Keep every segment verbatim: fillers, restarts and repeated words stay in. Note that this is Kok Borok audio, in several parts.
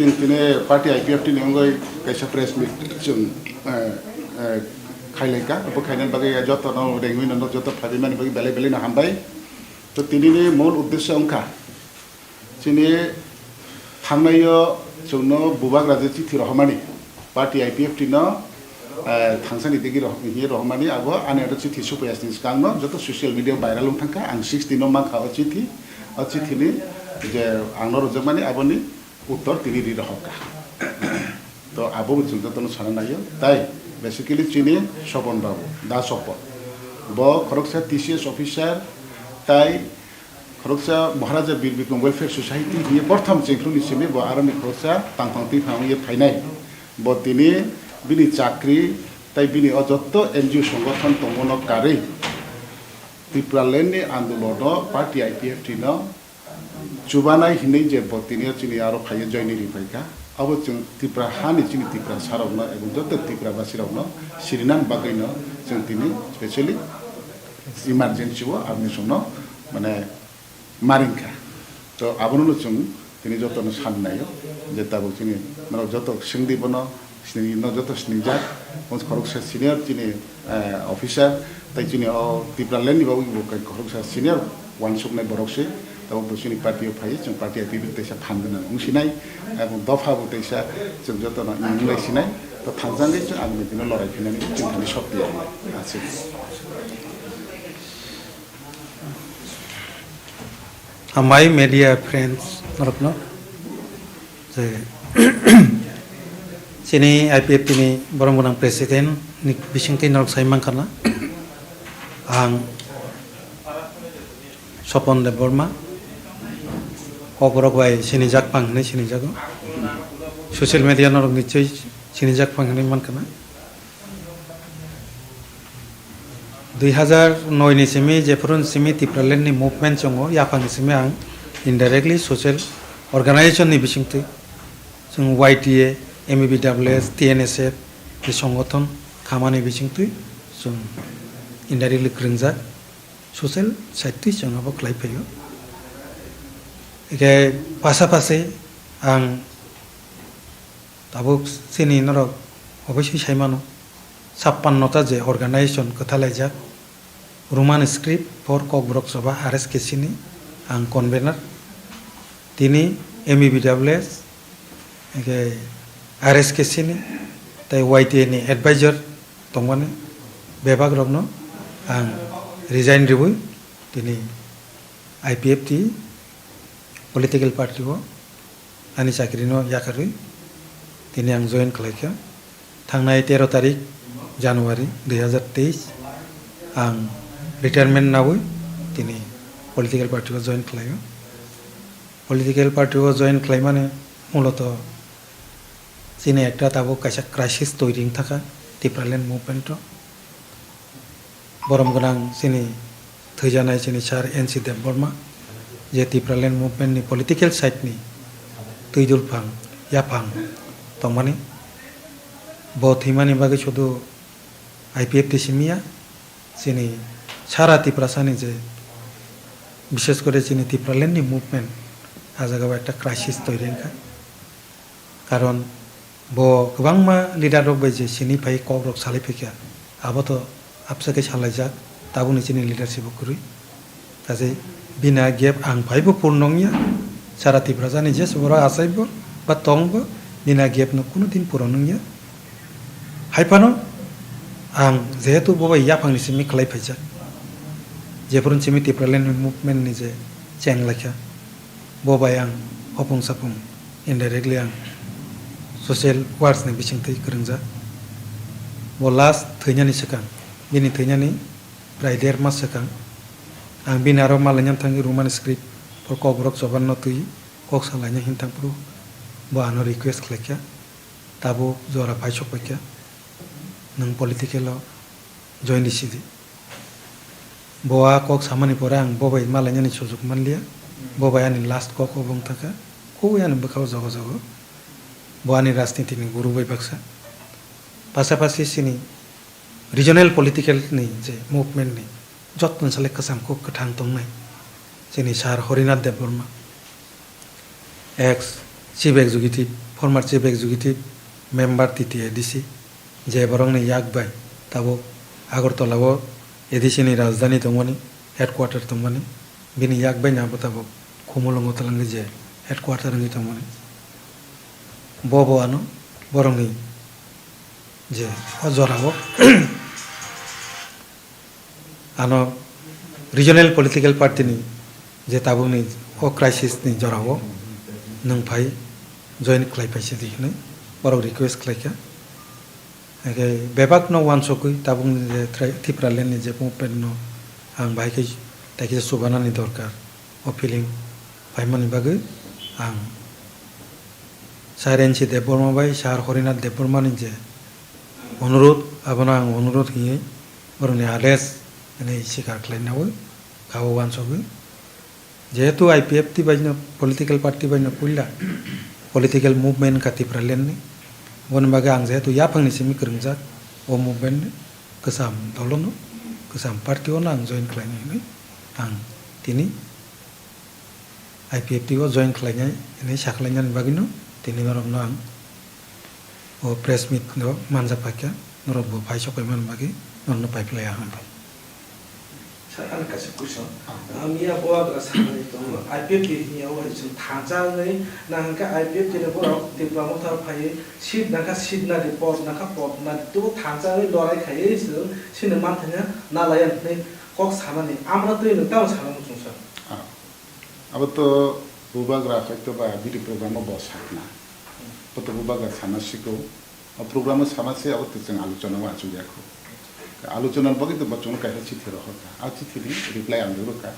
Tini party I P F T ni wngwi kaisa press meet chwng, eh, eh, khailaikha. Abo khainani bagwi jotono rengwi nono joto phaimani bagwi belai belai no hambai. To tinini mul uddesyo wngkha chini thangnaio chwngno bubagra je chithi rohormani, party I P F T no, eh, thangsani digi roh-, hiye rohormani abo ani oro chithi supaiya sini swkangno joto social media viral wng thangkha. Ang sixteen no mankha o chithi, o chithini je angno rwjakmani aboni uttor tini ri rohorkha. To abo bo chwng jotono sana naio. Tai basically chini Sopon babu, Da Sopon. Bo khoroksa T C S officer, tai khoroksa Maharaja Bir Bikram Welfare Society hiye prothom chengkhluni simi bo aroni khoroksa tangphang twiphang ye phainai. Bo tini bini chakri tai bini o jotto N G O songothon tongmano karwi Tipraland ni andolono party I P F T no chubanai hinwi je bo tini o chini aro phaiyo joini ri phaikha. Abo chwng Tipra hani chini Tiprasarokno ebong joto Tiprabasirokno sirinani bagwino chwng tini specially emergency o aboni songno mane maringkha. To abono chwng tini jotono sannaio je tabuk chini norok joto swngdi bono Sini no joto sinijak, o khoroksa senior chini, eh, officer, tai chini o Tipraland ni bagwi bo kai khoroksa senior wansuknai borok se, tabuk bo chini party o phai, chwng party I P F T teisa phan gwnang wng sinai, abo dopha bo teisa chwng joto no wng lai sinai, to thangjagwi chwng ang bini lorai phinani chwng thani sokti ya, aswk. Hambai media friends norokno je chini I P F T ni borom gwnang president ni bisingtwi norok sai mankha na ang Sopon Debbarma, kokborok bai sinijak pang hinwi sinijago, social media norok nichoi sinijak pang hinwi mankha na. Dui hazar noi ni simi jephuru simi Tipraland ni movement chongo, yaphang ni simi ang indirectly social organization ni bisingtwi chwng Y T A, M E B W S, T N S F ni songothon khamani bisingtwi chwng indirectly kwrwngjak, social side twi chwng abo khlai phaio. Eke pasapasi ang Tabuk chini norok obosoi sai mano, chappanno ta je organization kwthalaijak, Roman script for Kokborok Sabha R S K C ni ang convener, tini M E B W S, hingke R S K C ni tei Y T A ni advisor tongmani, bebak rokno ang resign riui tini I P F T political party o ani chakri no yakarwi tini ang join khlaikha. Thangnai tero tarik January dui hazar teis ang retirement naui tini political party o join khlaio. Political party o join khlaimani muloto chini ekta tabuk kaisa crisis toiri wngthaka Tipraland movement o. Borom gwnang chini thwijanai chini sir N C Debbarma, je Tipraland movement ni political side ni twidulphang, yaphang tongmani. Bo thwimani bagwi sudu I P F T simi ya, chini sara Tiprasa ni je, bishes kore chini Tipraland ni movement, ah jaga o ekta crisis toiri wngkha. Karon bo kwbangma leader rok bai je sini phai kok rok salai phaikha, abo to absa khe salaijak, tabukni chini leadership o kwrwi. Kaje bina gap ang phai bo purno wngya, sara Tiprasa ni jesa borok achai bo ba tong bo, bina gap no kunu din puron wngya. Hai phano ang jehetu bo bai yaphang ni simi khlai phaijak, jephuru simi Tipraland movement ni je cheng laikha, bo bai ang hopung sapung indirectly ang social works ni bisingtwi kwrwngjak. Bo last thwinani swkang, bini thwinani prai der mas swkang, ang bini aro malaina thangwi Roman script bo Kokborok Choban no twi kok salaina hin thangphuru bo ano request khlaikha, tabuk jora paisok paikha, nwng political o join risi di. Bo a kok samani pore ang bo bai malainani sujuk manliya. Bo bai ani last kok obo wngthaka. Kubui ani bwkha o jogo jogo. Bo ani rajniti ni guru bai baksa. Pasapasi chini regional political ni je movement ni jottoni sale kwcham kuk kwthang tongnai chini sir Harinath Debbarma, ex Chief Executive, former Chief Executive Member T T A D C, je borokni yak bai tabuk Agartala o A D C ni rajdhani tongmani, headquarter tongmani, bini yak bai no abo tabuk Khumulwngo twlangwi je headquarter wngwi tongmani. Bo bo ano borokni je o jorao ano regional political party ni je tabukni o crisis ni jorao nwng phai join khlai phai sidi hinwi borok request khlaikha. Hingkhe bebak no wansugwi tabukni je Tri-, Tipraland ni je movement no ang bahai khe tei kisa chubanani dorkar. O feeling paimani bagwi ang Sir N C Debbarma bai Sir Horinath Debbarma ni je onurod, abono ang onurod hinwi borokni ades hinwi sikar khlainawi kha o wansugwi. Jehetu I P F T bai no political party bai no puila political movement wngkha Tipraland ni, oboni bagwi ang jehetu yaphang ni simi kwrwngjak o movement ni, kwcham dol no, kwcham party o no ang join khlainai hinwi ang tini I P F T o join khlainai hinwi sakhlainani bagwino tini norokno ang o press meet o manjak paikha, norok bo phai sok paimani bagwi norokno paiphlai ya hambai. Sir, ani kaisa question. Ah. Ah, miya bubagra sanani tongo, I P F T ni yago hai chwng thansa wngwi, nang hwnkhe I P F T ni borok Tipra Motha phaiwi seat nangkha, seat nadi, pod nangkha, pod nadi, tubo thansa wngwi lorai khaiwi chwng chini manthanya nalaiya hinwi kok sanani. Amra twi nwng tamo sanani chwng sir? Ah. Abo to bubagra hoito ba bini program o bo sakna. Bo to bubagra sana siko. O program o sana se abo to chwng alochona o achuk ya kho. Alochona ni bagwi to bo chwngno kaisa chithi rohor kha. A chithi ni reply ang rwkha.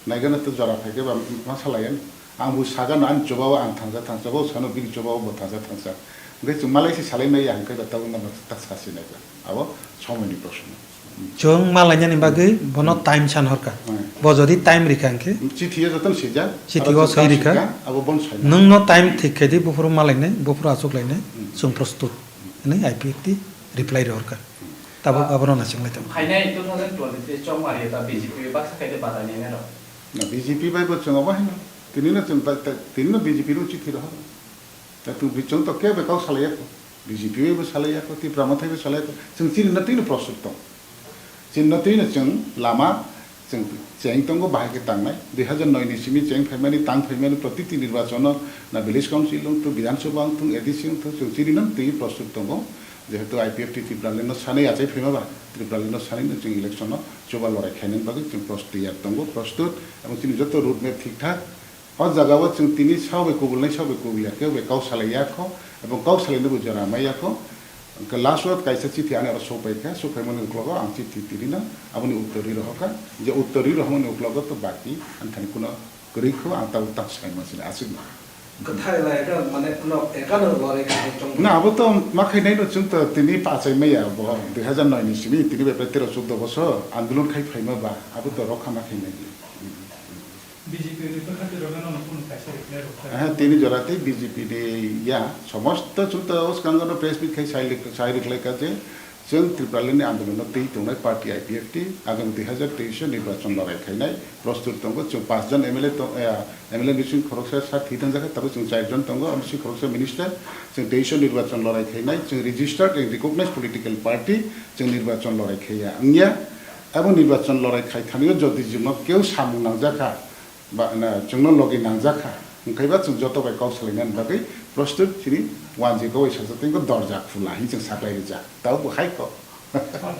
Naigana to jora phai khe ba ma salai ang. Ang bo sagano ani chuba o ang thangsa thangsa, bo sano bini chuba o bo thangsa thangsa. Hwnkhe chwng malai se salai maya hwnkhe ba tabuk no ta sa se nai ba. Abo somoi ni proshno. Chwng ma lainani bagwi bono Hmm. time san horkha. Hmm. Bo jodi time rikha hwnkhe Chithi o jotono swijak, chithi aro o chwng swi kam rikha. Swijak, abo bono sai. Nwng no time thik khe di, buphuru ma lainai, buphuru achuk lainai, Hmm. chwng prostut. Hinwi I P F T reply rw horkha. Tabuk Ah. abono naising lai tongo. Phainai two thousand twenty-three chongmari ta B J P baksa khaide badainai rok. Na B J P bai bo chwng abo haino. Tini no chwng ta, ta, tini no B J P no chithi rw horkha. Ta tu bi chwng to kebo kau salai ya kho. B J P bai bo salai ya kho, Tipra Motha bai bo salai ya kho. Chwng chini no twi no prostut tong. Chini no twi no chwng lama, chwng cheng tongo bahai khe tangnai. Dui hajar noi ni simi cheng phaimani, tang phaimani protiti nirbachon no na village council wng thung, Bidhan Sabha wng thung, A D C wng thung, chwng chini no twi prostut tongo. Jehetu I P F T Tipraland no sanwi achai phaima ba, Tipraland no sanwi no chwng election no chuba lorai khainani bagwi chwng prostut tiyar tongo, prostut, ebong chini joto road map thik thak. O jaga o chwng tini sao bai kubulnai, sao bai kubul ya, kebo bai kau salai ya kho, ebong kau salai no bo jora mai ya kho. Hwnkhe last o kaisa chithi ani aro sok pai kha, sok phaimani uklogo ang chithi tini no aboni uttor ri rohor kha, je uttor ri rohormani uklogo to baki ani thani kuno kwrwi kho, ang tabuk tak sai ma sini aswk no. Kwthai lai kha, mane, no, ekano lorai kha, chong. Na, abo to ma khainai no chwng to tini pa achai maya bo, dui hajar noi ni simi tini bai prai tero chuddo bosor andolon khai phaima ba, abo to rokha ma khainai. B J P ni kwkha twi rwgano no kunu kaisa reply rwkha. Aha, tini jora tei B J P ni ya, somosto chwng to o swkango no press meet khai sai lik-, sai rwkhlai kha je, chwng Tipraland ni andolon no twi tongnai party I P F T agami dui hajar teis o nirbachon lorai khainai prostut tongo, chwng panch jon M L A tong-, eh, M L A bising khoroksa sa thwi thang jakha, tabuk chwng char jon tongo, amo bising khoroksa minister, chwng teis o nirbachon lorai khainai, chwng registered and recognized political party, chwng nirbachon lorai khaiya wngya, abo nirbachon lorai khai thani o jodi chwngno keu samung nangjakha, ba, na, chwngno logi nangjakha, hwnkhe ba chwng joto bai kok salainani bagwi prostut chini wanjwi kok bai sajak tei dorja khula hinwi chwng saklai rijak. Tabo bo hai kok.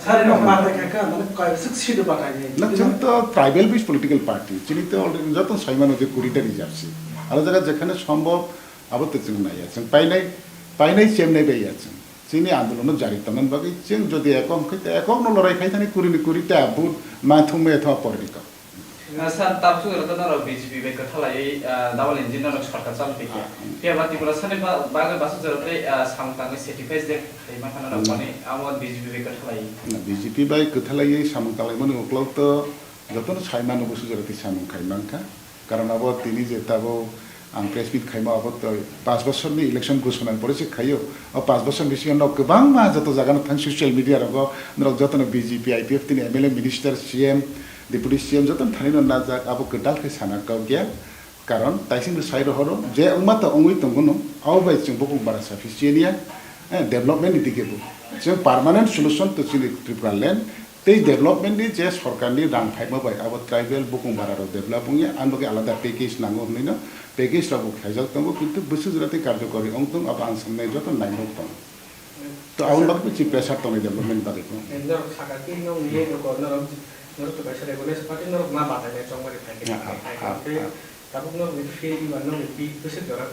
Sari no ma khai kha, mane kaisa seat o batai ni. Na, chwng to tribal based political party. Chini to already joto saimano je kuri ta reserve seat. Aro jaga jekhane sombhob abo to chwng naiya. Chwng painai, painai chemnai bai ya chwng. Chini andolon no jari tongna bagwi chwng jodi ekok khai ta ekok no lorai khai thani kuri ni kuri ta vote ma thum me tho por ni kok. Na, sir, tabuk rok norok B J P bai kwtha laiwi, ah, double engine norok sorkar chalo twi kha. Ah, hmm. Phiya ba Tiprasa ni ba-, bagwi bwsajwk rok tei, ah, samung tangwi sacrifice de khlai mankha norok, hmm, mani amo B J P bai kwtha laiwi. Na, B J P bai kwtha laiwi samung tanglaimani uklok to jotono sai mano bwsajwk rok twi samung khai mankha. Karon abo tini je tabuk ang press meet khaima abo to panch bosor ni election ghoshona ni pore se khaio. O panch bosor bisingo nok kwbangma joto jaga no thang social media rogo norok jotono B J P, I P F T ni M L A, minister, C M, Deputy C M jotono thani no najak, abo kwtal khe sana kok ya. Karon taising sai rohoro je wngma ta wngwi tongo no, abo bai chwng bukung bara sufficient ya, eh, development ni dike bo. Chwng permanent solution to chini Tripura land, tei development ni je sorkar ni rang phaima bai abo tribal bukung bara rok develop wngya, ang bagwi alada package nango hwnwi no, package rok bo khaijak tongo, kintu bwswk jora tei karjokori wng tong, abo ang samnai joto naimuk tongo. To aboni bagwi chini pressure tongnai development bagwi no. Norok sakha khe nong ni nokor norok, norok to kaisa regulation party norok ma batai nai chongmani phai khe Ah, ah, phai khe ah, khe ah. Tabuk norok ni field ni ba norok ni bwswk jora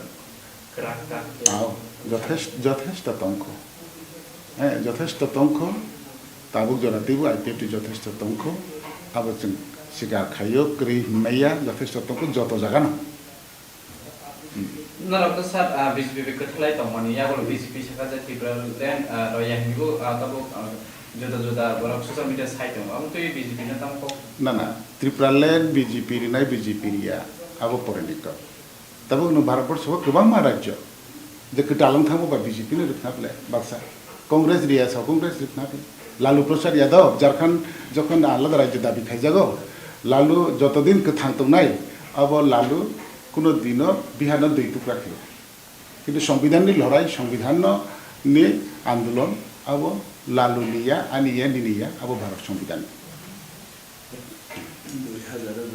kwrak ta. Ah, jothesh-, jothesto tongkho. Eh, jothesto tongkho. Tabuk jora teibo I P F T jothesto tongkho. Abo chwng sikar khaio, kwrwi hwnmaya, jothesto tongkho joto jagano. Norok to sir, ah, B J P bai kwthalai tongmani, yagulo B J P saka je Tripura land, ah, roya hinwi bo, ah, tabuk, ah, juda juda borok social media sai tongo. Amo twi B J P no tamo kok? Na, na, Tripura land B J P rinai B J P riya, abo poreni kok. Tabuk no Bharat borsho o kwbangma rajyo, je kwtal wng thangma ba B J P no rwkha ble baksa. Congress riya sa Congress rwkha ble. Lalu Prasad Yadav, Jharkhand jokhon alada rajyo dabi khaijago, Lalu jotodin kwthang tongnai, abo Lalu kuno dino Bihar no dui tukra khaio. Kintu Songbidan ni lorai, Songbidan no ni andolon abo Lalu ni ya, ani ya, nini ya, abo Bharat Songbidan. Dui hazar